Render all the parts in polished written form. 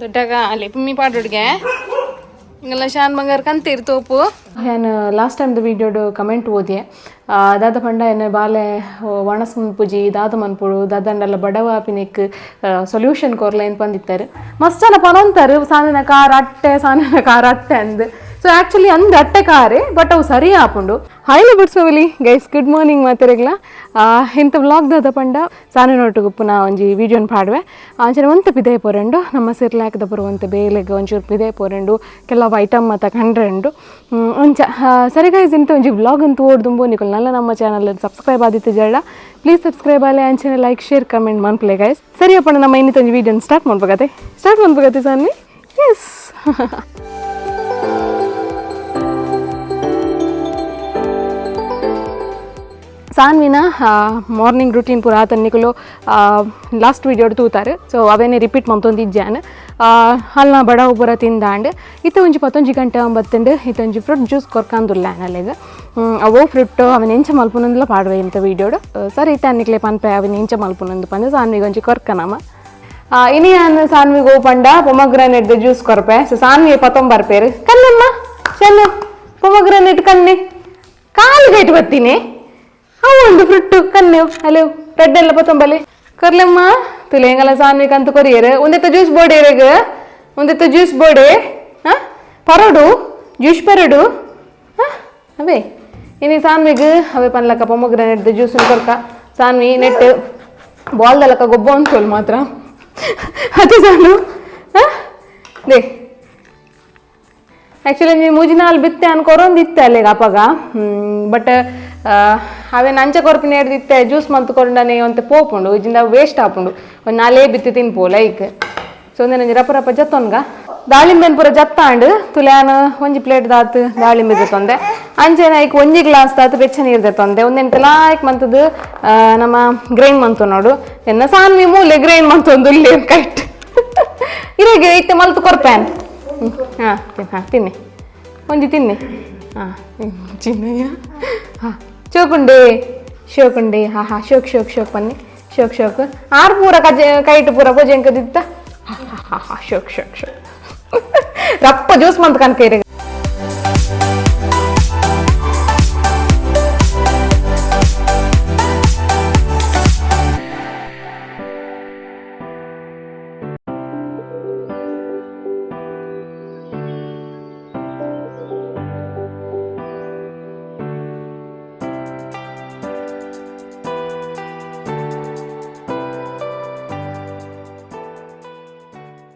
ದೊಡ್ಡಗ ಅಲ್ಲಿ ಪುಮ್ಮಿ ಪಾಡುಡ್ಗೆ ಇಂಗೆಲ್ಲ ಶಾನ್ ಬಂಗಾರ ಕಂತೀರ್ ತೋಪು. ನಾನು ಲಾಸ್ಟ್ ಟೈಮ್ದ ವೀಡಿಯೋಡು ಕಮೆಂಟ್ ಓದಿಯೆ. ದಾದ ಪಂಡ ಎನ್ನ ಬಾಲೆ ಒಣಸ್ ಮನ್ಪುಜಿ, ದಾದ ಮನ್ಪುಡು ದಾದಂಡಲ ಬಡವ ಆಪಿನೆಕ್ ಸೊಲ್ಯೂಷನ್ ಕೊರ್ಲೆ ಅಂತ ಬಂದಿತ್ತಾರೆ. ಮಸ್ತ್ ಜನ ಪನೊಂತಾರೆ ಸಾನಿನ ಕಾರ್ ಅಟ್ಟೆ, ಸಾನಿನ ಕಾರ್ ಅಟ್ಟೆ ಅಂದ್. ಸೊ ಆ್ಯಕ್ಚುಲಿ ಅಂದ್ ಅಟ್ಟೆ ಕಾರೆ, ಬಟ್ ಅವು ಸರಿ ಆಪುಂಡು. Hi birds family, guys, good morning ಮಾತೆರೆಗ್ಲ. ಇಂಥ ವ್ಲಾಗ್ ದಾದ ಪಂಡ ಸಾನಿನ ಒಟ್ಟುಗು ಪುನಃ ಒಂಜಿ ವೀಡಿಯೋನ್ ಪಾಡುವೆ. ಅಂಚನೆ ಒಂತೆ ಪಿದೈ ಪೋರೆಂಡು, ನಮ್ಮ ಸಿರ್ಲಾಕ್ದ ಬರುವಂತೆ ಬೇಲೆಗ್ ಒಂಚೂರು ಪಿದೈ ಪೋರೆಂಡು, ಕೆಲವು ಐಟಮ್ ಮಾತ ಕಂಡ್ರೆಂಡು ಅಂಚ. ಸರಿ ಗೈಸ್, ಇಂಥ ಒಂಜಿ ವ್ಲಾಗ್ ಅಂತ ಓಡ್ದುಂಬು ನಿಕುಲು ನಲ್ಲ ನಮ್ಮ ಚಾನಲ್ ಸಬ್ಸ್ಕ್ರೈಬ್ ಆದಿತ್ತು ಜಡ ಪ್ಲೀಸ್ ಸಬ್ಸ್ಕ್ರೈಬ್ ಆಲೆ, ಅಂಚನೆ like share comment ಮನ್ಪುಲೆ guys. ಸರಿ ಅಪ್ಪಣ, ನಮ್ಮ ಇನ್ನಿತ ಒಂಜಿ ವೀಡಿಯೋನ ಸ್ಟಾರ್ಟ್ ಮಾಡ್ಬೇಕಾತೆ, ಸ್ಟಾರ್ಟ್ ಮಾಡ್ಬೇಕಾತೆ ಸಾನ್ವಿ. ಎಸ್, ಸಾನ್ವಿನ ಮಾರ್ನಿಂಗ್ ರುಟೀನ್ ಪೂರ ಆತನ್ನಿಕುಲು ಲಾಸ್ಟ್ ವೀಡಿಯೋಡ್ ತೂತಾರೆ. ಸೊ ಅವೇನೇ ರಿಪೀಟ್ ಮಂತೊಂದಿಜ್ಜಾನ್. ಅಲ್ಲ ಬಡವು ಪೂರ ತಿಂದಾಂಡ್. ಇತ್ತ ಒಂಜಿ ಪತ್ತೊಂಜಿ ಗಂಟೆ ಒಂಬತ್ತುಂಡು. ಇತ್ತೊಂಜಿ ಫ್ರೂಟ್ ಜ್ಯೂಸ್ ಕೊರ್ಕಂದುಲ್ಲ ಅಲೆಗ್. ಅವೋ ಫ್ರೂಟ್ ಅವನ ಎಂಚ ಮಲ್ಪುನಂದ್ಲ ಪಾಡುವೆ ಇಂತ ವೀಡಿಯೋಡು. ಸರಿ, ಇತ್ತ ಅನ್ನಿಕ್ಲೆ ಪನ್ಪೆ ಅವನ ಎಂಚ ಮಲ್ಪುನಂದು ಪಂದು. ಸಾನ್ವಿಗೆ ಒಂಜಿ ಕೊರ್ಕನಮ. ಇನಿ ಯಾನ್ ಸಾನ್ವಿಗೆ ಓಪಂಡ ಪೊಮಗ್ರಾನೇಟ್ ಜ್ಯೂಸ್ ಕೊರ್ಪೆ. ಸೊ ಸಾನ್ವಿ ಪತ್ತೊಂಬರ್ಪೇರು ಕಣ್ಣಮ್ಮ ಚೆನ್ನು ಪೊಮಗ್ರಾನೇಟ್ ಕಣ್ಣೆ ಕಾಲು ಗೇಟ್ ಬತ್ತೀನಿ. ಅವು ಒಂದು ಫ್ರುಟ್ಟು ಕಣ್ಣು ಅಲ್ಲೇ ರೆಡ್ ಎಲ್ಲ ಪತ್ತೊಂಬಲಿ ಕೊರ್ಲಮ್ಮ ತುಲೆಂಗಲ. ಸಾನ್ವಿಕ್ ಅಂತ ಕೊರಿಯರ್ ಒಂದೆತ್ತ ಜ್ಯೂಸ್ ಬೋಡಿ ಇರೆಗ್, ಒಂದೆತ್ತ ಜ್ಯೂಸ್ ಬೋಡಿ. ಹಾಂ, ಪರೋಡು ಜ್ಯೂಸ್ ಪರೋಡು. ಹಾಂ, ಅವೇ ಇನಿ ಸಾನ್ವಿಗ್ ಅವೇ ಪನ್ಲಕ್ಕ ಪೊಮೊಗ್ರಾನೇಟ್ ಜ್ಯೂಸ್ ಕೊರ್ಕ. ಸಾನ್ವಿ ನೆಟ್ ಬಾಲ್ದಲಕ್ಕ ಗೊಬ್ಬ ಅಂತೋಲ್ ಮಾತ್ರ ಅದೇ ಸಾನು. ಹಾಂ, they actually ಒಂಜಿ ಮೂಜಿ ನಾಲ್ ಬಿತ್ತೆ ಅನ್ ಕೊರೊಂದಿತ್ತೆ ಅಲ್ಲಿಗೆ ಅಪಗ. ಬಟ್ ಅವೇನು ಅಂಚೆ ಕೊರ್ಪಿನ ಹಿಡ್ದಿತ್ತೆ ಜ್ಯೂಸ್ ಮಂತ್ ಕೊರಂಡನೆ ಒಂತೆ ಪೋಪುಂಡು ಇಜಿಂದ ವೇಸ್ಟ್ ಆಪುಂಡು. ಒಂದು ನಾಲೇ ಬಿತ್ತಿ ತಿನ್ಪೋ ಲೈಕ್. ಸೊ ಒಂದೇ ರಪ್ಪ ರಪ್ಪ ಜತ್ತೊನ್ಗ ದಾಳಿಂಬೆನ್ ಪೂರ ಜತ್ತಾಂಡ್ ತುಲ್ಯಾನ. ಒಂಜಿ ಪ್ಲೇಟ್ ದಾತ್ ದಾಳಿಂಬೆ ಜತ್ತೊಂದೆ. ಅಂಚೆನ ಐಕ್ ಒಂಜಿ ಗ್ಲಾಸ್ ದಾತ್ ಬೆಚ್ಚ ನೀರು ದೆತ್ತೊಂದೆ. ಒಂದೆಂತ ಲಾಯ್ಕ್ ಮಂತದ್ದು ನಮ್ಮ ಗ್ರೈಂಡ್ ಮಂತು ನೋಡು. ಎನ್ನ ಸಾನ್ವಿ ಮೂಲೆ ಗ್ರೈಂಡ್ ಮಂತೊಂದು ಇಲ್ಲಿ ಕರೆಕ್ಟ್ ಇರೆಗೆ ಇತ್ತೆ ಮಲ್ತು ಕೊರ್ಪೇನ್. ಹಾಂ ಹಾಂ, ತಿನ್ನಿ, ಒಂಜಿ ತಿನ್ನಿ. ಹಾಂ ಚಿನ್ನಯ್ಯ. ಹಾಂ, ಚೋಕುಂಡೆ ಶೋಕುಂಡೆ. ಹಾಂ ಹಾಂ, ಶೋಕ್ ಶೋಕ್ ಶೋಕ್ ಬನ್ನಿ, ಶೋಕ್ ಶೋಕ್. ಆರು ಪೂರ ಕಜೆ ಕೈಟ್ ಪೂರ ಪೂಜೆಂಕದಿತ್ತ. ಹಾ ಹಾ ಹಾ, ಶೋಕ್ ಶೋಕ್ ಶೋಕ್. ರಪ್ಪ ಜ್ಯೂಸ್ ಮಂತ್ ಕನಕ ಇರೆಗ್.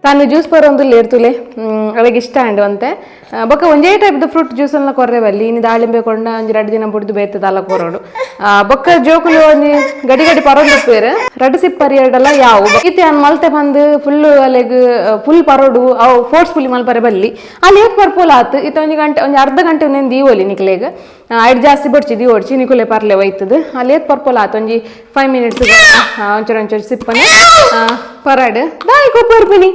ತಾನು ಜ್ಯೂಸ್ ಪರೊಂದು ಲೇರ್ತುಲೆ ಅವೆಗ್ ಇಷ್ಟ ಆಂಡ್ ಅಂತೆ. ಬೊಕ್ಕ ಒಂಜೇ ಟೈಪ್ದ ಫ್ರೂಟ್ ಜ್ಯೂಸ್ ಅನ್ನ ಕೊರ್ರೆ ಬಲ್ಲಿ. ಇನಿ ದಾಳಿಂಬೆ ಕೊಂಡ ಒಂಜಿ ರಡ್ಡ್ ದಿನ ಬುಡ್ದು ಬೇತದ ಅಲ್ಲ ಕೊರೋಡು. ಬೊಕ್ಕ ಜೋಕುಲು ಒಂಜಿ ಗಡಿ ಗಡಿ ಪರೊಂದು ರಡ್ಡ್ ಸಿಪ್ಪರಿ ಎರಡಲ್ಲ ಯಾವು ಇತ್ತೆ ಅನ್ ಮಲ್ತೆ ಬಂದು ಫುಲ್ ಅಲೆಗ್ ಫುಲ್ ಪರೋಡು ಅವು ಫೋರ್ಸ್ಫುಲಿ ಮಲ್ಪರೆ ಬಲ್ಲಿ. ಅಲ್ಲಿ ಏತ್ ಪರ್ಪೋಲ್ ಆತು. ಇತ್ತೆ ಒಂಜಿ ಗಂಟೆ ಒಂಜಿ ಅರ್ಧ ಗಂಟೆ ಒಂದೇನು ದೀವೊಲಿ ನಿಕ್ಲೆಗ್. ಐಡ್ ಜಾಸ್ತಿ ಬೊಡ್ಚಿ ದೀವೊಡ್ಚಿ, ನಿಕುಲೆ ಪರ್ಲೆ ಒಯ್ತದ. ಅಲ್ಲಿ ಏತ್ ಪರ್ಪೋಲ್ ಆತು. ಒಂಜಿ 5 ಮಿನಿಟ್ಸ್ ಒಂಚೂರು ಒಂಚೂರು ಸಿಪ್ಪನೆ ಪರಾಡ್. ದಾಯಿ ಕೊಬ್ಬರ್ಪಿನಿ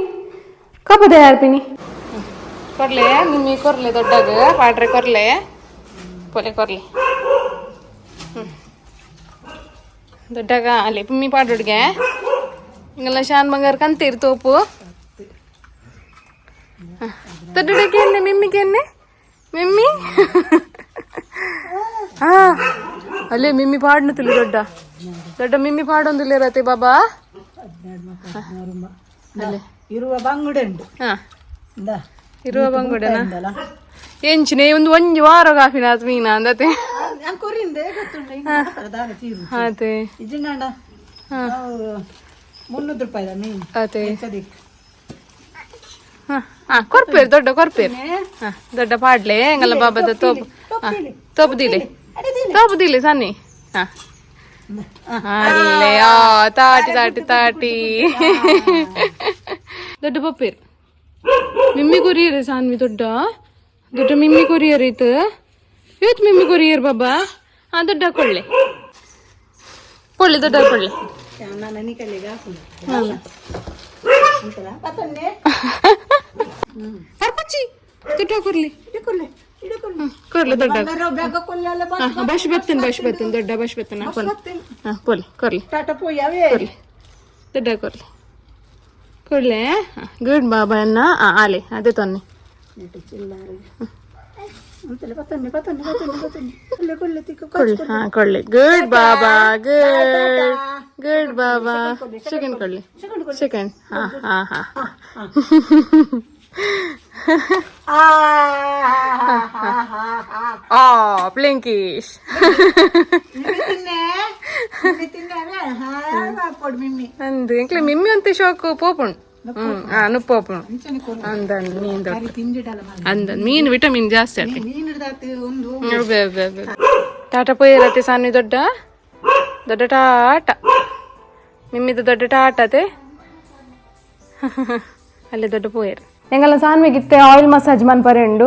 ಕಪ್ಪದ ಯಾರ್ಪಿನಿ ಕೊರ್ಲೆ ನಿಮ್ಮಿ ಕೊರ್ಲೆ ದೊಡ್ಡಗ ಪಾಡ್ರೆ ಕೊರ್ಲೆ ಪೊಲೆ ಕೊರ್ಲೆ ದೊಡ್ಡಗ ಅಲ್ಲಿ ಪುಮ್ಮಿ ಪಾಡುಡ್ಗೆ. ಇಂಗೆಲ್ಲ ಶಾನ್ ಬಂಗಾರ ಕಂತೀರ್ ತೋಪು. ದೊಡ್ಡಕ್ಕೆ ಎನ್ನೆ ಮಿಮ್ಮಿಗೆ ಎನ್ನೆ ಮಿಮ್ಮಿ. ಹಾ, ಅಲ್ಲೇ ಮಿಮ್ಮಿ ಪಾಡ್ನು ತುಲಿ. ದೊಡ್ಡ ದೊಡ್ಡ ಮಿಮ್ಮಿ ಪಾಡೊಂದಿಲ್ಲ ಬಾಬಾ ಅಲ್ಲೇ. ಇರುವ ಬಂಗುಡೆ ಉಂಟು. ಹಾ. ಇಂದ. ಇರುವ ಬಂಗುಡೆನಾ? ಎಂಚಿನೆ ಒಂದು ಒಂಜಿ ವಾರ ಕಾಫಿನ ಮೀನ ಅಂದತೆ. ನಾನು ಕೊರಿಂದೆ ಗೊತ್ತುಂಟು ಹಿಂಗೆ ದಾದ ತೀರು. ಅದೇ. ಇಜ್ಜಿಂಡ 300 ರೂಪಾಯಿದ ಮೀನು. ಅದೇ. ಸದಿಕ್. ಹಾ ಹಾ, ಕೊರ್ಪೇರು ದೊಡ್ಡ ಕೊರ್ಪೇರು. ಹಾ, ದೊಡ್ಡ ಪಾಡ್ಲೆ ಎಂಗಲ್ಲ ಬಾಬದ ತೋಪು. ಹಾ, ತೋಪು ದಿಲೆ, ತೋಪು ದಿಲೆ ಸನ್ನಿ. ಹಾ, ಅಲ್ಲೇ. ಆ ತಾಟಿ ತಾಟಿ ತಾಟಿ ದೊಡ್ಡ ಪಪ್ಪೇರು ಮಿಮ್ಮಿ ಕೊರಿಯರ್ ಸಾನ್ವಿ. ದೊಡ್ಡ ದೊಡ್ಡ ಮಿಮ್ಮಿ ಕೊರಿಯರ್ ಇತ್ತು ಇವತ್ತು. ಮಿಮ್ಮಿ ಕೊರಿಯರ್ ಬಾಬಾ. ಹಾ, ದೊಡ್ಡ ಕೊಳ್ಳೆ ಕೊಳ್ಳೆ, ದೊಡ್ಡ ಕೊಳ್ಳೆ. ನಾನು ನಿಕಲಿಗೆ ಹಾಕುದು. ಪರ್ಪಚ್ಚಿ ದೊಡ್ಡ ಕೊರ್ಲಿ. ಇಡಕೊಲ್ಲೆ ಇಡಕೊಲ್ಲೆ. ಕೊರ್ಲೆ ದೊಡ್ಡ. ಬೇಗ ಕೊಲ್ಲೆ. ಬಶ್ ಬತ್ತನ್, ಬಶ್ ಬತ್ತನ್, ದೊಡ್ಡ ಬಶ್ ಬತ್ತನ್. ಹಾಂ, ಪೋಲಿ, ಕೊರ್ಲಿ. ಟಾಟಾ ಪೋಯಿ ಅವೇ. ಕೊರ್ಲಿ ದೊಡ್ಡ ಕೊರ್ಲಿ. ಕೊಡ್ಲೆ ಗುಡ್ ಬಾಬಾ ಅನ್ನ ಆಲೆ ಅದೇ ತೊನ್ನೆ ಕೊಳ್ಳಿ ಹಾ ಕೊಳ್ಳಿ ಗುಡ್ ಬಾಬಾ ಗುಡ್ ಗುಡ್ ಬಾಬಾ ಸೆಕೆಂಡ್ ಕೊಳ್ಳಿ ಸೆಕೆಂಡ್ ಹಾ ಹಾ ಹಾ ಆ ಪ್ಲಿಂಕೀಶ್ ಅಂದ್ ಎಂಕ್ಲೆ ಮಿಮ್ಮಿ ಅಂತೆ ಶೋಕು ಪೋಪುಂಡು ನುಪ್ಪೋಪುಂಡು ಅಂದ ಮೀನ್ ಅಂದ ಮೀನು ವಿಟಮಿನ್ ಜಾಸ್ತಿ ಆತಿ. ಟಾಟಾ ಪೋಯಿರತ್ತೆ ಸಾನ್ವಿ ದೊಡ್ಡ ದೊಡ್ಡ ಟಾಟ ಮಿಮ್ಮಿದ ದೊಡ್ಡ ಟಾಟತೆ ಅಲ್ಲಿ ದೊಡ್ಡ ಪೋಯರ್ ಎಂಗಲ ಸಾನ್ವಿಗಿತ್ತೆ ಆಯಿಲ್ ಮಸಾಜ್ ಮನ್ಪರೆಂಡು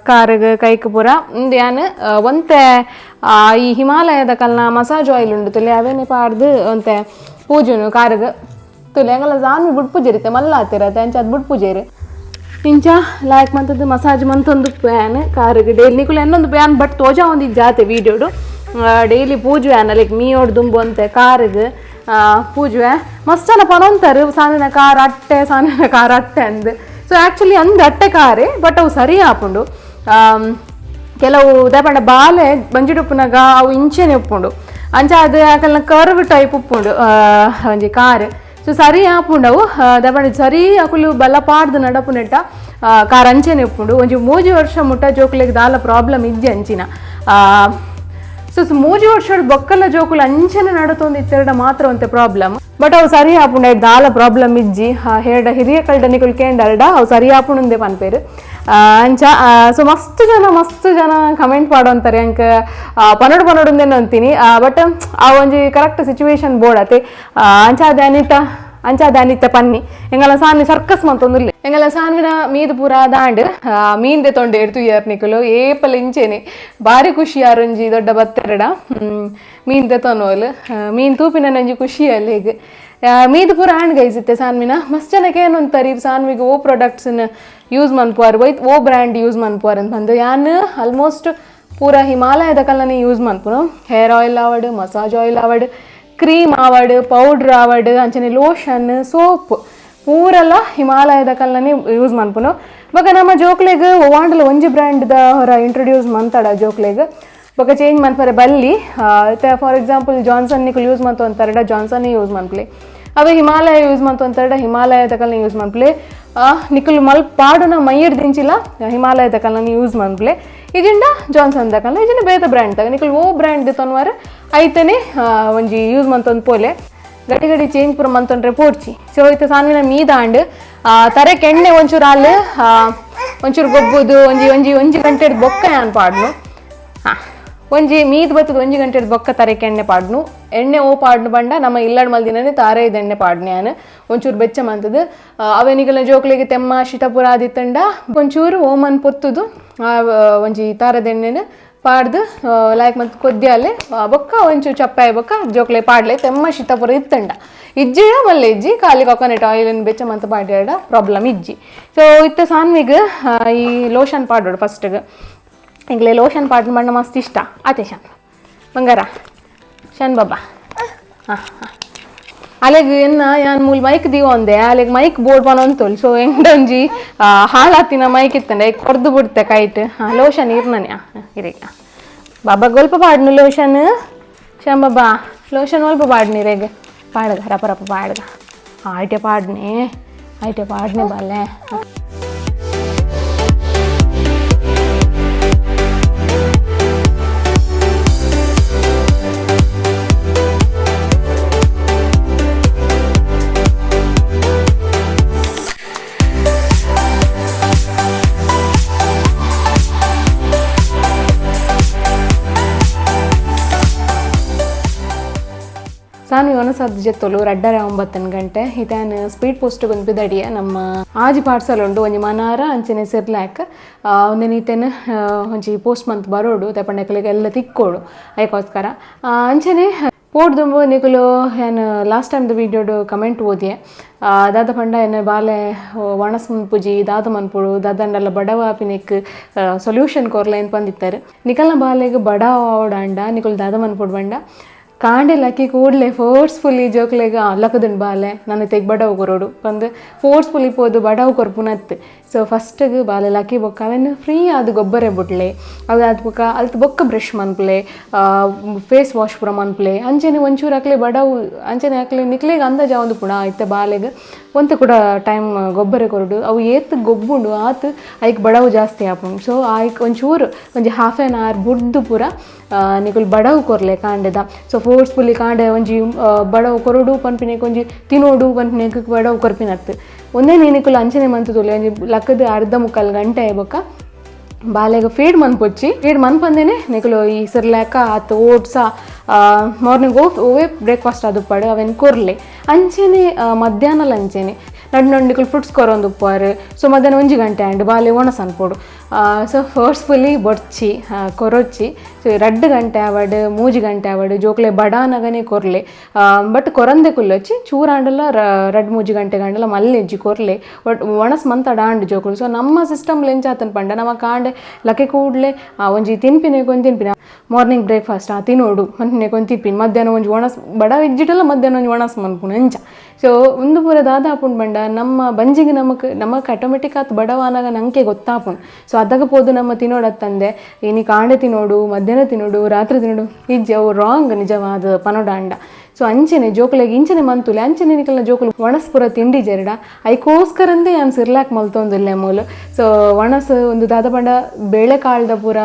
ಕಾರಿಗೆ ಕೈಕ್ ಪೂರ ಇಂದು ಯಾನ್ ಒಂತೆ ಈ ಹಿಮಾಲಯದ ಕಲ್ನ ಮಸಾಜ್ ಆಯಿಲ್ ಉಂಡು ತುಲೆ ಅವೇನೆ ಪಾಡ್ದು ಒಂತೆ ಪೂಜುನು ಕಾರಿಗೆ ತುಲೆ ಎಂಗಲ ಸಾನ್ವಿ ಬುಡ್ ಪೂಜೆರಿತ್ತೆ ಮಲ್ಲ ಆತಿರತ್ತೆ ಅಂಚ ಅದು ಬುಡ್ ಪೂಜೆರು ಇಂಚ ಲಾಯ್ಕ್ ಮಂತದ್ದು ಮಸಾಜ್ ಮಂತೊಂದು ಪ್ಯಾನ್ ಕಾರಿಗೆ ಡೈಲಿ ನಿಕುಲು ಎನ್ನೊಂದು ಪ್ಯಾನ್ ಬಟ್ ತೋಜಾ ಒಂದು ಜಾತೆ ವೀಡಿಯೋಡು ಡೈಲಿ ಪೂಜೆ ಆನ ಲೈಕ್ ಮೀಯೋಡು ದುಂಬು ಅಂತೆ ಕಾರಿಗೆ ಪೂಜೆ ಮಸ್ತ್ ಜನ ಪನೊಂತಾರೆ ಸಾನಿನ ಕಾರ್ ಅಟ್ಟೆ ಸಾನಿನ ಕಾರ್ ಅಟ್ಟೆ ಅಂದ್. ಸೊ ಆ್ಯಕ್ಚುಲಿ ಅಂದ್ ಅಟ್ಟೆ ಕಾರೇ ಬಟ್ ಅವು ಸರಿ ಆಪುಂಡು. ಕೆಲವು ದಾಪಂಡ ಬಾಲೆ ಬಂಜಿಡುಪ್ಪುನಗ ಅವು ಇಂಚೆನೆ ಉಪ್ಪುಂಡು ಅಂಚ ಅದು ಯಾಕಲ್ಲ ಕರ್ವ್ ಟೈಪ್ ಉಪ್ಪುಂಡು ಒಂಜಿ ಕಾರ್. ಸೊ ಸರಿ ಆಪುಂಡು ಅವು ದಾಪಂಡ ಸರಿ ಅಕುಲು ಬಲ ಪಾಡ್ದು ನಡಪುನೆಟ್ಟ ಕಾರ್ ಅಂಚೆನೆ ಉಪ್ಪುಂಡು. ಒಂಜಿ ಮೂಜಿ ವರ್ಷ ಮುಟ್ಟ ಜೋಕುಲೆಗ್ ದಾಲ ಪ್ರಾಬ್ಲಮ್ ಇಜ್ಜಿ ಅಂಚಿನ. ಸೊ ಮೂಜಿ ವರ್ಷ ಬೊಕ್ಕಲ ಜೋಕುಲು ಅಂಚನೆ ನಡತೊಂದು ಇತ್ತೆರಡ ಮಾತ್ರ ಒಂತೆ ಪ್ರಾಬ್ಲಮ್ ಬಟ್ ಅವು ಸರಿ ಆಪುಂಡು ದಾಲ ಪ್ರಾಬ್ಲಮ್ ಇಜ್ಜಿ. ಹೇರ್ಡ ಹಿರಿಯ ಕಲ್ಡ ನಿಕುಲು ಕೇಂಡರ್ಡ ಅವು ಸರಿ ಆಪುಂಡುಂದೆ ಪನ್ಪೇರು ಅಂಚ. ಸೊ ಮಸ್ತ್ ಜನ ಕಮೆಂಟ್ ಪಾಡೋಂತಾರೆ ಅಂಕ ಪನೋಡು ಪನೋಡುಂದೇನು ಅಂತೀನಿ ಬಟ್ ಆ ಒಂಜಿ correct situation board ಅತೆ ಅಂಚ ಅನಿತ ಅಂಚ ಅನಿತ ಪನ್ನಿ ಎಂಗಲ ಸಾನ್ವಿ ಸರ್ಕಸ್ ಮಂತೊಂದುಲ್ಲೆ ಎಂಗಲ ಸಾನ್ವಿನ ಮೀದು ಪೂರ ದಾಂಡ್ ಮೀನ್ದೆ ತೊಂಡೆ ಎಡ್ತು ನಿಕುಲು ಏಪಲ್ ಇಂಚೆನೆ ಬಾರಿ ಖುಷಿ ಯಾರೊಂಜಿ ದೊಡ್ಡ ಬತ್ತೆರಡ ಮೀನ್ ತೊನೋಲ್ ಮೀನ್ ತೂಪಿನ ನಂಜಿ ಖುಷಿ ಅಲ್ಲಿಗ್ ಮೀದು ಪೂರ ಆಂಡ್ ಗೈಸಿತ್ತೆ ಸಾನ್ವಿನ. ಮಸ್ತ್ ಜನಕ್ಕೆ ಏನಂತಾರೆ ಸಾನ್ವಿಗೆ ಓ ಪ್ರಾಡಕ್ಟ್ಸ್ನ ಯೂಸ್ ಮನ್ಪುವಾರ್ ವೈತ್ ಓ ಬ್ರ್ಯಾಂಡ್ ಯೂಸ್ ಮನ್ಪುವಾರ್ ಅಂತ ಬಂದು ಯಾನ್ ಆಲ್ಮೋಸ್ಟ್ ಪೂರ ಹಿಮಾಲಯದ ಕಲ್ಲನೆ ಯೂಸ್ ಮನ್ಪುನು. ಹೇರ್ ಆಯಿಲ್ ಆವಡ್ ಮಸಾಜ್ ಆಯಿಲ್ ಆವಡ್ ಕ್ರೀಮ್ ಆವಡ್ ಪೌಡ್ರ್ ಆವಡ್ ಅಂಚನೆ ಲೋಷನ್ ಸೋಪ್ ಪೂರೆಲ್ಲ ಹಿಮಾಲಯದ ಕಲ್ಲನೆ ಯೂಸ್ ಮನ್ಪುನು. ಬೊಕ ನಮ್ಮ ಜೋಕ್ಲೆಗ್ ಒವಾಂಡಲ ಒಂಜಿ ಬ್ರ್ಯಾಂಡ್ದ ಹೊರ ಇಂಟ್ರೊಡ್ಯೂಸ್ ಮಂತಾಡ ಜೋಕ್ಲೆಗ್ ಬೊಕ ಚೇಂಜ್ ಮನ್ಪರೆ ಬಲ್ಲಿ. For example Johnson ನಿಕುಲು ಯೂಸ್ ಮಂತೊಂತಾರಡ ಜಾನ್ಸನ್ನೇ ಯೂಸ್ ಮನ್ಪುಲೆ ಅವೇ ಹಿಮಾಲಯ ಯೂಸ್ ಮಂತೊಂತಾರಡ ಹಿಮಾಲಯದ ಕಲ್ನ ಯೂಸ್ ಮನ್ಪುಲೆ ನಿಕುಲು ಮಲ್ ಪಾಡುನ ಮೈಯಡ್ ದಿಂಚಿಲ ಹಿಮಾಲಯದ ಕಲ್ನ ಯೂಸ್ ಮನ್ಪುಲೆ ಇಜಿಂಡ ಜಾನ್ಸನ್ ದಕಲ್ನ ಇಜಿಂಡ ಬೇತ ಬ್ರ್ಯಾಂಡ್ ತಗ ನಿಕುಲು ಓ ಬ್ರ್ಯಾಂಡ್ ತೊನ್ವಾರ ಐತನೆ ಒಂಜಿ ಯೂಸ್ ಮಂತೊಂದು ಪೋಲೆ ಗಡಿ ಗಡಿ ಚೇಂಜ್ ಪೂರ ಮಂತೊಂಡ್ರೆ ಪೋಡ್ಚಿ. ಸೊ ಇತ್ತೆ ಸಾನ್ವಿನ ಮೀದಾಂಡ್ ತರೆಕ್ ಎಣ್ಣೆ ಒಂಚೂರು ಅಲ್ ಒಂಚೂರು ಗೊಬ್ಬುದು ಒಂಜಿ ಒಂಜಿ ಒಂಜಿ ಗಂಟೆಡ್ ಬೊಕ್ಕ ಯಾನ್ ಪಾಡ್ನು. ಹಾಂ ಒಂಜಿ ಮೀದ್ ಬತ್ತದ ಒಂಜಿ ಗಂಟೆಡ್ ಬೊಕ್ಕ ತರೆಕ್ ಎಣ್ಣೆ ಪಾಡ್ನು. ಎಣ್ಣೆ ಓ ಪಾಡ್ನು ಬಂಡ ನಮ್ಮ ಇಲ್ಲಡ್ ಮಲ್ದಿನನೆ ತಾರೆ ಇದು ಎಣ್ಣೆ ಪಾಡ್ನು ಯಾನ್ ಒಂಚೂರು ಬೆಚ್ಚ ಮಂತದು ಅವೆನಿಗಲ ಜೋಕ್ಲೆಗ್ ತೆಮ್ಮ ಶಿತಪುರ ಆದಿತ್ತಂಡ ಒಂಚೂರು ಓಮನ್ ಪೊತ್ತುದು ಒಂಜಿ ತಾರದ ಎಣ್ಣೆನ ಪಾಡ್ದು ಲೈಕ್ ಮತ್ತು ಕೊದ್ದಿಯಾಲೆ ಬೊಕ್ಕ ಒಂಚೂರು ಚಪ್ಪಾಯಿ ಬೊಕ್ಕ ಜೋಕ್ಲೆ ಪಾಡ್ಲೆ ತೆಮ್ಮ ಶಿತಪುರ ಇತ್ತಂಡ ಇಜ್ಜಿಡ ಮಲ್ಲೆ ಇಜ್ಜಿ ಖಾಲಿ ಕೊಕೊನೆಟ್ ಆಯಿಲ್ ಬೆಚ್ಚ ಮಂತ ಪಾಡ್ಯಾಡ ಪ್ರಾಬ್ಲಮ್ ಇಜ್ಜಿ. ಸೊ ಇತ್ತ ಸಾನ್ವಿಗ್ ಈ ಲೋಷನ್ ಪಾಡೋಡು ಫಸ್ಟ್ಗೆ. ಎಂಗ್ಲೆ ಲೋಷನ್ ಪಾಡ್ ಬಣ್ಣ ಮಸ್ತ್ ಇಷ್ಟ ಆತೆ ಶಾನ್ ಬಂಗಾರ ಶಾನ್ ಬಾಬಾ. ಹಾಂ ಹಾಂ ಅಲೆಗ್ ಎನ್ನ ಯಾನ್ ಮೂಲ ಮೈಕ್ ದೀವೊಂದೆ ಅಲೆಗ್ ಮೈಕ್ ಬೋರ್ಡ್ ಪನೊಂತೊಲ್. ಸೊ ಎಂಡೊಂಜಿ ಹಾಳಾತಿನ ಮೈಕ್ ಇತ್ತಂಡೆ ಕೊರ್ದು ಬಿಡ್ತೆ ಕೈಟ್. ಹಾಂ ಲೋಷನ್ ಇರ್ನನೆ ಇರೇಗ ಬಾಬಾ ಗೊಲ್ಪ ಪಾಡ್ನು ಲೋಷನ್ ಶ್ಯಾಮ್ ಬಾಬಾ ಲೋಷನ್ ಒಲ್ಪ ಪಾಡ್ನಿ ಇರೇಗ ಪಾಡ್ಗ ರಪ ರಪ ಪಾಡ್ಗ ಐಟೆ ಪಾಡ್ನೆ ಐಟೆ ಪಾಡ್ನೆ ಬಾಲೆ. ಸಾನ್ವಿ ಒನಸದ್ ಜೆತ್ತೊಲು 9:30 ಗಂಟೆ ಇತಾನ್ ಸ್ಪೀಡ್ ಪೋಸ್ಟ್ ಒಂದು ಬಿದಡಿಯ ನಮ್ಮ ಆಜಿ ಪಾರ್ಸಲ್ ಉಂಡು ಒಂಜಿ ಮನಾರ ಅಂಚನೆ ಸಿರ್ಲ್ಯಾಕ್ ಒಂದಿನ ಈತೆನ್ ಒಂಜಿ ಪೋಸ್ಟ್ ಮಂತ್ ಬರೋಡು ತಪಂಡಕಲಿಗೆ ಎಲ್ಲ ತಿಕ್ಕೋಡು ಅದಕ್ಕೋಸ್ಕರ ಅಂಚನೆ ಪೋಡ್ದುಂಬು ನಿಕುಲು ಏನ್ ಲಾಸ್ಟ್ ಟೈಮ್ದ ವೀಡಿಯೋಡು ಕಮೆಂಟ್ ಓದಿಯೆ ದಾದ ಪಂಡ ಎನ್ನ ಬಾಲೆ ಒಣಸ್ ಮನ್ಪುಜಿ ದಾದ ಮನ್ಪುಡು ದಾದಂಡಲ್ಲ ಬಡವ ಆಪಿನೆಕ್ ಸೊಲ್ಯೂಷನ್ ಕೊರ್ಲೆ ಅಂತ ಬಂದಿತ್ತಾರೆ. ನಿಕಲ್ನ ಬಾಲೆಗ್ ಬಡವ ಆವಡಾಂಡ ನಿಕುಲು ದಾದ ಮನ್ಪುಡು ಬಂಡ ಕಾಂಡೆ ಲಕ್ಕಿ ಕೂಡಲೇ ಫೋರ್ಸ್ಫುಲಿ ಜೋಕ್ಲೆಗ್ ಲಕ್ಕದುಂಡು ಬಾಲೆ ನನ್ನ ತೆಗ್ ಬಡವು ಕೊರೋಡು ಪಂದ್ ಫೋರ್ಸ್ಫುಲಿ ಪೋದು ಬಡವು ಕೊರ್ಪುನತ್ತು. ಸೊ ಫಸ್ಟಿಗೆ ಬಾಲೆ ಲಕ್ಕಿ ಬೊಕ್ಕ ಅವೆನ್ ಫ್ರೀ ಆದ್ ಗೊಬ್ಬರ ಬುಡ್ಲೆ, ಅವು ಬೊಕ್ಕ ಅಲ್ತ್ ಬೊಕ್ಕ ಬ್ರಷ್ ಮನ್ಪುಲೆ, ಫೇಸ್ ವಾಶ್ ಪೂರ ಮನ್ಪುಲೆ. ಅಂಚನೆ ಒಂಚೂರು ಅಕ್ಲೆ ಬಡವು ಅಂಚನೆ ಅಕ್ಲೆ ನಿಕ್ಲೆಗ್ ಅಂದಾಜ್ ಆವೊಂದು ಪುಣ ಇತ್ತೆ ಬಾಲೆಗ್ ಒಂತೆ ಕೂಡ ಟೈಮ್ ಗೊಬ್ಬರ ಕೊರಡು. ಅವು ಏತ್ ಗೊಬ್ಬುಂಡು ಆತ್ ಐಕ್ ಬಡವು ಜಾಸ್ತಿ ಆಪುಂಡು. ಸೊ ಐಕ್ ಒಂಚೂರು ಒಂಜಿ half an hour ಬುಡ್ದು ಪೂರ ನಿಕುಲು ಬಡವು ಕೊರ್ಲೆ ಕಾಂಡೆದ. ಸೊ ಫೋರ್ಸ್ಫುಲಿ ಕಾಂಡೆ ಒಂಜಿ ಬಡವು ಕೊರಡು ಪನ್ಪಿನೆಕ್ ಒಂಜಿ ತಿನೋಡು ಪನ್ಪಿನೆಕ್ ಬಡವು ಕೊರ್ಪಿನತ್ತು. ಒಂದೇ ನಿಕುಲು ಅಂಚನೆ ಮಂತುದುಲ್ಲೆ ಒಂಜಿ ಲಕ್ಕದ ಅರ್ಧ ಮುಕ್ಕಾಲು ಗಂಟೆ ಬೊಕ್ಕ ಬಾಲೆಗ್ ಫೀಡ್ ಮನ್ಪೊಚ್ಚಿ. ಫೀಡ್ ಮನ್ಪಂದೇನೆ ನಿಕುಲು ಈ ಸಿರ್ಲ್ಯಾಕ ಆತ್ ಓಟ್ಸ ಮಾರ್ನಿಂಗ್ ಓವೇ ಬ್ರೇಕ್ಫಾಸ್ಟ್ ಆದುಪ್ಪಾಡು ಅವೆನ್ ಕೊರ್ಲೆ. ಅಂಚೆನೆ ಮಧ್ಯಾಹ್ನಲ ಅಂಚೆನೆ ನಡು ನಡು ನಿಕುಲು ಫ್ರೂಟ್ಸ್ ಕೊರೊಂದು ಉಪ್ಪಾರು. ಸೊ ಮಧ್ಯಾಹ್ನ ಒಂಜಿ ಗಂಟೆ ಆಂಡ್ ಬಾಲೆ ಒಣಸ್ ಅನ್ಪೊಡು. ಸೊ ಫೋರ್ಸ್ಫುಲಿ ಬೊಡ್ಚಿ ಕೊರೊಚ್ಚಿ. ಸೊ 2 ಗಂಟೆ ಆವಡ್ 3 ಗಂಟೆ ಆವಡ್ ಜೋಕ್ಲೆ ಬಡಾನಗನೆ ಕೊರ್ಲೆ. ಬಟ್ ಕೊರಂದೆ ಕುಲ್ಲೊಚ್ಚಿ ಚೂರಾಂಡಲ 2-3 ಗಂಟೆ ಗಂಡಲ ಮಲ್ಲೆಜ್ಜಿ ಕೊರ್ಲೆ. ಬಟ್ ಒಣಸ್ ಮಂತಡ ಆಂಡ್ ಜೋಕುಲು. ಸೊ ನಮ್ಮ ಸಿಸ್ಟಮ್ ಎಂಚಾತನ್ ಪಂಡ ನಮ್ಮ ಕಾಂಡೆ ಲಕ್ಕೆ ಕೂಡ್ಲೆ ಒಂಜಿ ತಿನ್ಪಿನೆಗ್ ಒಂಜಿ ತಿನ್ಪಿನ ಮಾರ್ನಿಂಗ್ ಬ್ರೇಕ್ಫಾಸ್ಟ್ ಆ ತಿನೋಡು ಮನ್ಪಿನೆಗ್ ಒಂಜಿ ತಿನ್ಪಿನ ಮಧ್ಯಾಹ್ನ ಒಂಜಿ ಒಣಸ್ ಬಡ ಇಜ್ಜಿಟಲ ಮಧ್ಯಾಹ್ನ ಒಂಜಿ ಒಣಸ್ ಮನ್ಪುನ ಅಂಚ. ಸೊ ಉಂದು ಪೂರ ದಾದ ಆಪುಂಡು ಪಂಡ ನಮ್ಮ ಬಂಜಿಗೆ ನಮಕ್ ನಮಕ್ ಆಟೋಮೆಟಿಕ್ ಆತ್ ಬಡವಾನಾಗ ನಂಗೆ ಗೊತ್ತಾಪುಂಡು. ಸೊ ಅದಾಗ ಪೋದು ನಮ್ಮ ತಿನ್ನೋಡತ್ತಂದೆ ಇನಿ ಕಾಂಡೆ ತಿನ್ನೋಡು ಮಧ್ಯಾಹ್ನ ತಿನ್ನೋಡು ರಾತ್ರಿ ತಿನ್ನೋಡು ಇಜ್ಜಿ ಅವು ರಾಂಗ್ ನಿಜವಾದ ಪನೋಡಾಂಡ. ಸೊ ಅಂಚೆನೆ ಜೋಕುಲೆಗ್ ಇಂಚೆನೆ ಮಂತುಲೆ ಅಂಚೆನೆ ನಿಕಲ್ನ ಜೋಕುಲು ಒಣಸ್ ಪೂರ ತಿಂಡಿ ಜೆರಡ ಐಕೋಸ್ಕರಂದೇ ಯಾನ್ ಸಿರ್ಲಾಕ್ ಮಲ್ತೊಂದುಲ್ಲೆ ಮೂಲು. ಸೊ ಒಣಸ್ ಒಂದು ದಾದ ಪಂಡ ಬೇಳೆಕಾಳ್ದ ಪೂರ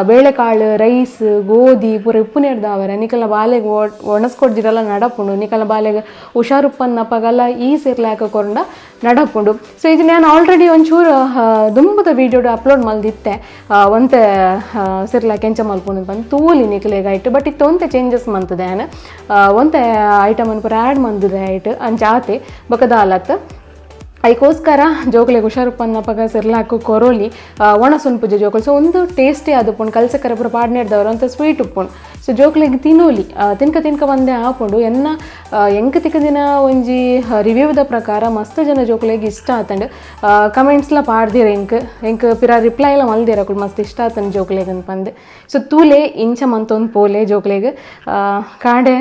ಬೇಳೆಕಾಳು ರೈಸ್ ಗೋಧಿ ಪೂರ ಉಪ್ಪುನೇರ್ದಾವರೆ ನಿಕಲ್ನ ಬಾಲೆಗ್ ಒಣಸ್ ಕೊಡ್ದಿರಲ್ಲ ನಡಪುಂಡು. ನಿಕಲ್ನ ಬಾಲೆಗ್ ಹುಷಾರುಪ್ಪನ್ನಪಗಲ ಈ ಸಿರ್ಲಾಕ್ ಕೊರಂಡ ನಡಪುಂಡು. ಸೊ ಇದು ನಾನು ಆಲ್ರೆಡಿ ಒಂಚೂರು ದುಂಬುದ ವೀಡಿಯೋಡು ಅಪ್ಲೋಡ್ ಮಲ್ದಿತ್ತೆ ಒಂತೆ ಸಿರ್ಲಾಕ್ ಎಂಚ ಮಲ್ಪುಂಡು ಬಂದು ತೂಲಿ ನಿಕಲೆಗ್ ಐಟ್. ಬಟ್ ಇತ್ತೆ ಒಂತೆ ಚೇಂಜಸ್ ಮಂತದೆ ಯಾನ್ ಒಂತೆ ಐಟಮ್ ಪೂರ ಆ್ಯಡ್ ಮಂತದೆ ಐಟ್ ಅಂಚ ಆತೆ ಬೊಕ ದಾಲತ್. ಐಕೋಸ್ಕರ ಜೋಕುಲೆಗ್ ಹುಷಾರುಪ್ಪನ್ನಪಗ ಸಿರ್ಲಾಕು ಕೊರೋಲಿ ಒಣಸುನ್ಪುಜ ಜೋಕುಲು. ಸೊ ಒಂದು ಟೇಸ್ಟಿ ಆದುಪ್ಪುಂಡು ಕಲ್ಸಕ್ಕರೆ ಪೂರ ಪಾಡ್ನೆಡ್ದವರು ಅಂತ ಸ್ವೀಟ್ ಉಪ್ಪುಂಡು. ಸೊ ಜೋಕುಲೆಗ್ ತಿನೋಲಿ ತಿನ್ಕ ತಿನ್ಕ ಒಂದೇ ಆಪುಂಡು. ಎನ್ನ ಎಂಕ್ ತಿಕ್ಕದಿನ ಒಂಜಿ ರಿವ್ಯೂದ ಪ್ರಕಾರ ಮಸ್ತ್ ಜನ ಜೋಕುಲೆಗ್ ಇಷ್ಟ ಆತಂಡ್. ಕಮೆಂಟ್ಸ್ಲ ಪಾಡ್ದಿರ ಎಂಕ್ ಎಂಕ್ ಪಿರ ರಿಪ್ಲೈ ಎಲ್ಲ ಮಲ್ದಿರ ಅಕುಲು ಮಸ್ತ್ ಇಷ್ಟ ಆತಂಡ್ ಜೋಕುಲೆಗ್ ಪಂದ್. ಸೊ ತೂಲೆ ಇಂಚ ಮಂತೊಂದು ಪೋಲೆ ಜೋಕುಲೆಗ್ ಕಾಂಡೆ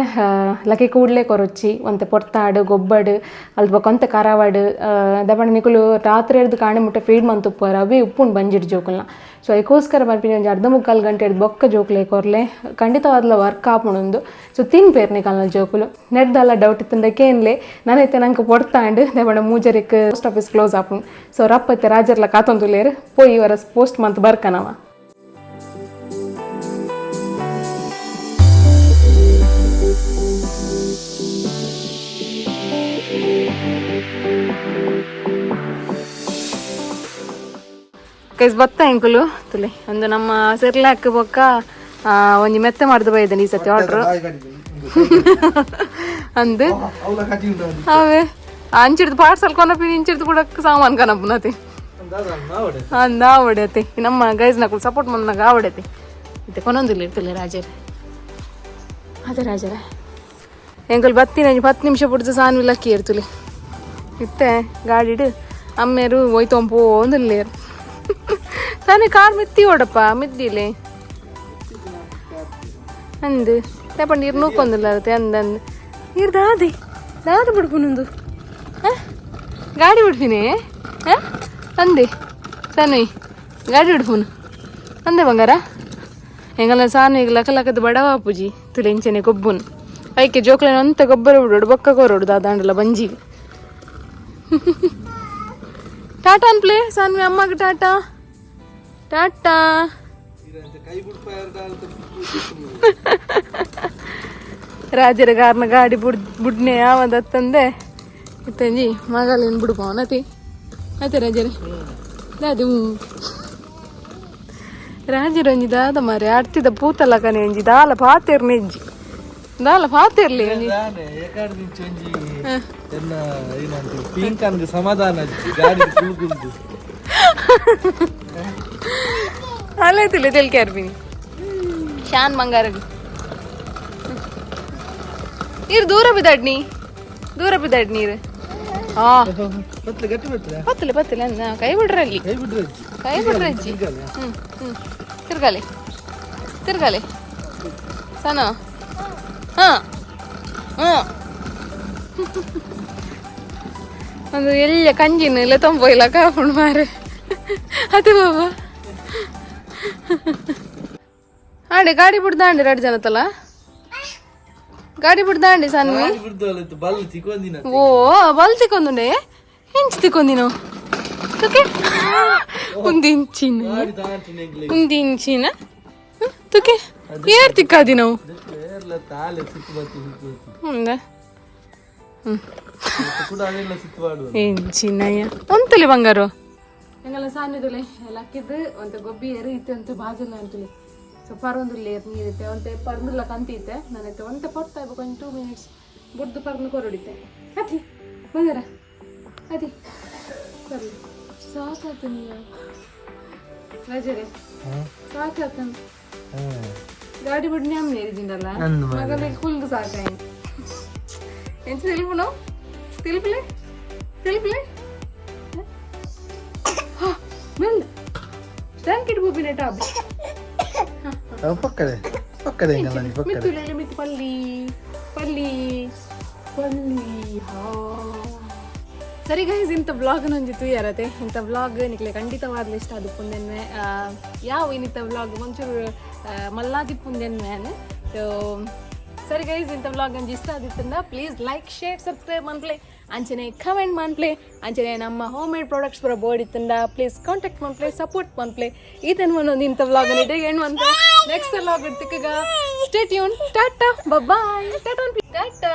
ಲಕ್ಕೆ ಕೂಡ್ಲೆ ಕೊರೊಚ್ಚಿ ಒಂತೆ ಪೊರ್ತಾಡು ಗೊಬ್ಬಡು ಅಲ್ಪ ಬೊಕ ಒಂತೆ ಕರವಾಡು ದಪಂಡ ನಿಕುಲು ರಾತ್ರಿ ಎಡ್ದು ಕಾಂಡೆ ಮುಟ್ಟ ಫೀಡ್ ಮಂತುಪ್ಪುವರ್ ಅವೇ ಉಪ್ಪುಂಡು ಬಂಜಿಡ್ ಜೋಕುಲ್ನ. ಸೊ ಐಕೋಸ್ಕರ ಪನ್ಪಿನ ಒಂಜಿ ಅರ್ಧ ಮುಕ್ಕಾಲು ಗಂಟೆ ಎಡ್ದು ಬೊಕ್ಕ ಜೋಕುಲೆ ಕೊರ್ಲೆ ಖಂಡಿತವಾದ್ಲ ವರ್ಕ್ ಆಪುಂಡು. ಸೊ ತಿನ್ಪೇರ್ ನಿಕಲ್ನ ಜೋಕುಲು ನೆಡ್ದಲ್ಲ ಡೌಟ್ ಇತ್ತಂಡ ಕೇನ್ಲೆ ನಾನೈತೆ ನಂಗೆ ಪೊರ್ತಾಂಡ್ ದಪಂಡ ಮೂಜರಿಕ್ post office close ಆಪುಂಡು. ಸೊ ರಪ್ಪತ್ತೆ ರಾಜರ್ಲ ಕಾತೊಂದುಲ್ಲೇರು ಪೋಯಿ ವರಸ್ ಪೋಸ್ಟ್ ಮಂತ್ ಬರ್ಕನವ. ಕೈಸ್ ಬತ್ತ ಎಂಕುಲು ತುಲೆ ಒಂದು ನಮ್ಮ ಸಿರ್ಲಾಕ್ ಬೊಕ್ಕ ಒಂಜಿ ಮೆತ್ತೆ ಮಾಡ್ದು ಬೈದನಿ ಈ ಸತಿ ಆರ್ಡ್ರ್ ಅಂದು ಅವೇ ಅಂಚಿಡ್ದು ಪಾರ್ಸಲ್ ಕೊನಪಿನ ಇಂಚಿಡ್ದು ಕೂಡ ಸಾಮಾನು ಕನಪುನತಿ ಅಂದ ಆವಡತೆ ನಮ್ಮ ಗೈಸ್ ನಕುಲು ಸಪೋರ್ಟ್ ಬಂದಾಗ ಆವಡತೆ ಇತ್ತೆ ಕೊನೊಂದಿಲ್ಲ ಇರ್ತಿಲ್ಲ ರಾಜರೇ. ಅದೇ ರಾಜರೇ ಎಂಕುಲು ಬತ್ತಿನ ಒಂಜಿ 10 ನಿಮಿಷ ಪುಡ್ದು ಸಾನ್ವಿ ಲಕ್ಕಿ ಇರ್ತುಲಿ ಇತ್ತೆ ಗಾಡಿಡು ಅಮ್ಮೇರು ಒಯ್ತೊಂಪೋ ಒಂದಿಲ್ಲೇರು ಸಾನಿ ಕಾರ್ ಮಿತ್ತಿ ಓಡಪ್ಪ ಮಿದ್ದಿಲೆ ಅಂದು ತೇಪ ನೀರು ನೂಕೊಂದಿಲ್ಲ ಅತ್ತೆ ಅಂದ ಅಂದ್ ನೀರು ದಾದಿ ದಾದ ಬಿಡ್ಪುನೊಂದು ಗಾಡಿ ಬಿಡ್ತೀನಿ ಅಂದೆ ಸಾನ್ವಿ ಗಾಡಿ ಬಿಡ್ಪುನು ಅಂದೆ ಬಂಗಾರ ಎಂಗಲ್ಲ ಸಾನ್ವಿಗೆ ಲಕ ಲಕದ ಬಡವ ಪೂಜಿ ತುಲೆ ಇಂಚೆನೆ ಗೊಬ್ಬುನು ಐಕೆ ಜೋಕ್ಲೆನ ಅಂತ ಗೊಬ್ಬರ ಬಿಡೋಡು ಬೊಕ್ಕ ಕೊರೋಡು ದಾದಾಂಡಲ ಬಂಜಿಗೆ. ಟಾಟಾ ಅನ್ಪ್ಲೆ ಸಾನ್ವಿ ಅಮ್ಮಗೆ ಟಾಟಾ ಟಾಟಾ. ರಾಜರ ಗಾರ್ನ ಗಾಡಿ ಬುಡ್ ಬುಡ್ನೆ ಯಾವದತ್ತಂದೆ ಇತ್ತಂಜಿ ಮಗಲೇನು ಬಿಡ್ಬೋನತಿ ಆಯ್ತು ರಾಜರೇ ದಾದಿ ರಾಜರ ಒಂಜಿ ದಾದ ಮಾರೆ ಅರ್ತಿದ ಪೂತಲಕನೆ ಒಂಜಿ ದಾಲ ಪಾತೆರ್ನೆ ಇಜ್ಜಿ ದಾಲ ಪಾತೆರ್ಲಿ ಒಂಜಿ ಸಮಾಧಾನ ಅಲ್ಲೇ ತಿಳಿ ತೆಲ್ಕೆ ಅರ್ಬಿನಿ ಶಾನ್ ಬಂಗಾರಗ್ ನೀರು ದೂರ ಬಿದ್ದಾಡ್ ನೀ ದೂರ ಬಿದ್ದಾಡ್ ನೀರು. ಪತ್ತಲೆ ಪತ್ತಲೆ ಅಂದ ಕೈ ಬಿಡ್ರಲ್ಲಿ ಕೈ ಬಿಡ್ರೆ ಅಜ್ಜಿ. ಹ್ಮ್ ಹ್ಮ್ ತಿರ್ಗಾಲೆ ತಿರ್ಗಾಲೆ ಸನ ಹಾ ಹ್ಞೂ ಒಂದು ಎಲ್ಲ ಕಂಜಿನ ಇಲ್ಲ ತೊಂಬೋಯಿಲ್ಲ ಕಾಪುಂಡು ಮಾರೆ. ಅದೇ ಬಾಬಾ ಆಂಡಿ ಗಾಡಿ ಬಿಡ್ದಾಂಡಿ ಎರಡು ಜನತಲ್ಲ ಗಾಡಿ ಬಿಡ್ದಾಂಡಿ ಸನ್ವಿ. ಬಲ್ ತಿಕ್ಕೊಂದಿನ. ಓ, ಬಲ್ ತಿಕ್ಕೊಂದುಂಡೆ. ಇಂಚ್ ತಿಕ್ಕೊಂದಿನ ತುಕೆ ಒಂದು ಇಂಚಿನ. ಒಂದು ಇಂಚಿನ ತುಕೆ ಏರ್ ತಿಕ್ಕಾದಿ ನಾವು. ತಾಲೆ ಸಿಕ್ಕು ಬತ್ತಿ ಸಿಕ್ಕು ಬತ್ತಿ. ಹೌದಾ? ಕೂಡ ಅದೆಲ್ಲ ಸಿಕ್ಕು ಮಾಡುವ. ಎಂಚಿನಯ್ಯ ಒಂತಲಿ ಬಂಗಾರು ಎಂಗಲ ಸಾನ್ಯದುಲೆ ಲಕ್ಕಿದ್ದು ಒಂತೆ ಗೊಬ್ಬಿ ಏರು ಇತ್ತೆ ಅಂತೆ ಬಾಜಲ್ಲ ಅಂತಲಿ. ಸೊ ಪರೊಂದುಲ್ಲೆ ನೀರಿತ್ತೆ ಒಂತೆ ಪರ್ನುಲ್ಲ ಕಂತಿತ್ತೆ ನಾನೈತೆ ಒಂತೆ ಪೊರ್ತಾ ಇಬ್ಬ ಒಂದು 2 ಮಿನಿಟ್ಸ್ ಬುಡ್ದು ಪರ್ನು ಕೊರಡಿತ್ತೆ. ಅತಿ ಬಂಗಾರ ಅತಿ ಸರಿ ಸಾಕಾತು ನೀ ರಜರೆ ಸಾಕಾತ. ಗಾಡಿ ಬಿಡ್ ನ್ಯಾಮ್ ನೇರಿದಿಂಡಲ್ಲ ಮಗನಿಗೆ ಕುಲ್ದು ಸಾಕಾಯಿ. ಎಂಚ తెలుపు ನಾವು తెలుపులే తెలుపులే ಮೆಲ್ಲ ಟ್ಯಾಂಕಿಟ್ ಬೋಪಿನ ಟಾಬ್. ಪಕ್ಕಡೆ ಪಕ್ಕಡೆ ಎಂಗಲ್ಲ ನೀ ಪಕ್ಕಡೆ. ಮಿತ್ತು ಮಿತ್ತು ಪಲ್ಲಿ ಪಲ್ಲಿ ಪಲ್ಲಿ. ಹಾ ಸರಿ ಗೈಸ್, ಇಂಥ ಬ್ಲಾಗ್ ನಂಜಿ ತುಯ್ಯಾರತೆ. ಇಂಥ ವ್ಲಾಗ್ ನಿಕ್ಲೆ ಖಂಡಿತವಾಗ್ಲೂ ಇಷ್ಟ ಅದು ಪುಂದೆನ್ನೆ ಯಾವ ಇನ್ನಿತ್ತ ವ್ಲಾಗ್ ಒಂಚೂರು ಮಲ್ಲಾದಿ ಪುಂದೆನ್ನೆ. ಸೊ ಸರಿ ಗೈಸ್, ಇಂಥ ವ್ಲಾಗ್ ಅಂಜಿ ಇಷ್ಟ ಆದಿತ್ತಂದ please like, share, subscribe ಮನ್ಪ್ಲೆ, ಅಂಚನೆ ಕಮೆಂಟ್ ಮನ್ಪ್ಲೆ. ಅಂಚನೆ ನಮ್ಮ home made products ಬರೋ ಬೋರ್ಡ್ ಇತ್ತಂದ ಪ್ಲೀಸ್ ಕಾಂಟ್ಯಾಕ್ಟ್ ಮನ್ಪ್ಲೆ, ಸಪೋರ್ಟ್ ಮನ್ಪ್ಲೆ. ಈತನ್ ಒಂದೊಂದು ಇಂಥ ವ್ಲಾಗ್ ಇದೆ ಏನು ಅಂತ ನೆಕ್ಸ್ಟ್ ವ್ಲಾಗ್ ತಿಕ್ಕಗ. Stay tune, tata, bye. Tata, tata.